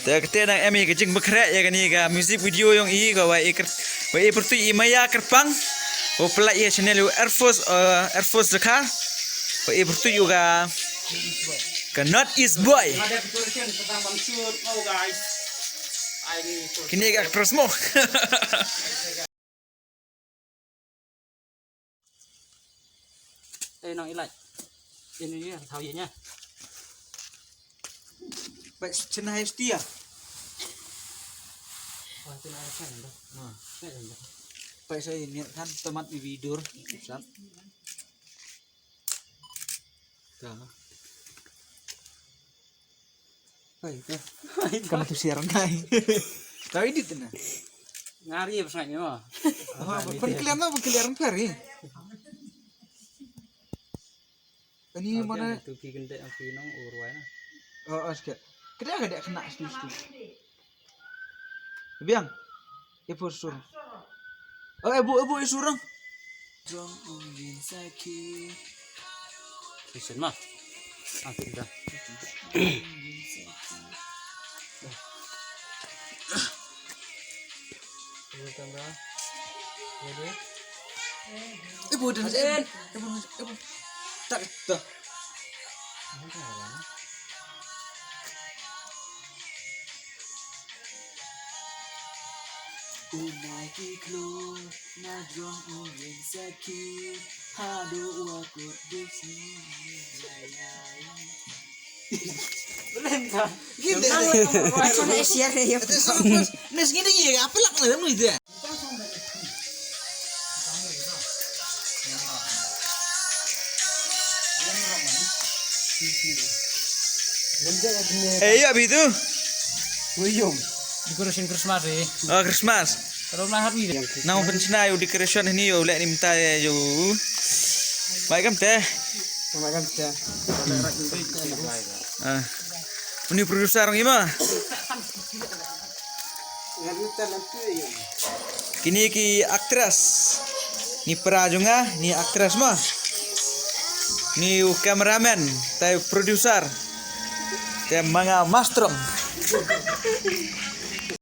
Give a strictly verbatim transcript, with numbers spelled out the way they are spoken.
Te kata nang em ïa ka jingpynkhreh ïa kane ka music video jong i, ka wa i kyr-, wa i pyrtuid i Maya Kyrpang. Wa pynlait ïa channel u Air Force, eh, Air Force Dkhar. Wa i pyrtuid u ka, ka North East Boy. Kine ka actress mo. Ê, nang i lait. Ê, ni, ni, thau ye nya. Bai, chen hai stia. Bai, chen hai stia. Bai, sa ini kan tomat i vidur. Sat. Ka. Hai, ka. Kam tu siaran hai. Kau edit na. Ngari pas ngai ni mo. Apa, apa, pen clear na, pen clear pen clear ni. Ini mana? Tu ki gendek yang pinong urwai na. Oh, oh, sikit. Kedai kedai kena situ situ. Biang. Ibu sur. Oh, ibu, ibu, ibu sur. Jong u yin saki. Listen ma. Ah, tidak. Ibu tambah. Jadi. Ibu dan Ibu, ibu. Tak, tak. U Nike Close na jong u Yin Saki. Haduh wa kut bisni. Boleh tak? Gini. Aku nak share ya. Nas gini ya, apa lak na dalam itu ya? Eh, ïa, abi tu. William. Decoration Christmas, eh. Oh, Christmas. Kalau melahap ni dia. Nang pynshna ïa u decoration hini ïa u leh ni mynta ïa u. Mai kam te. Mai kam te. Ah. Uni producer ngi ma. Kini ki actress. Ni para jong nga, ni actress ma. Ni u cameraman, tai u producer. Te ma nga mastrong.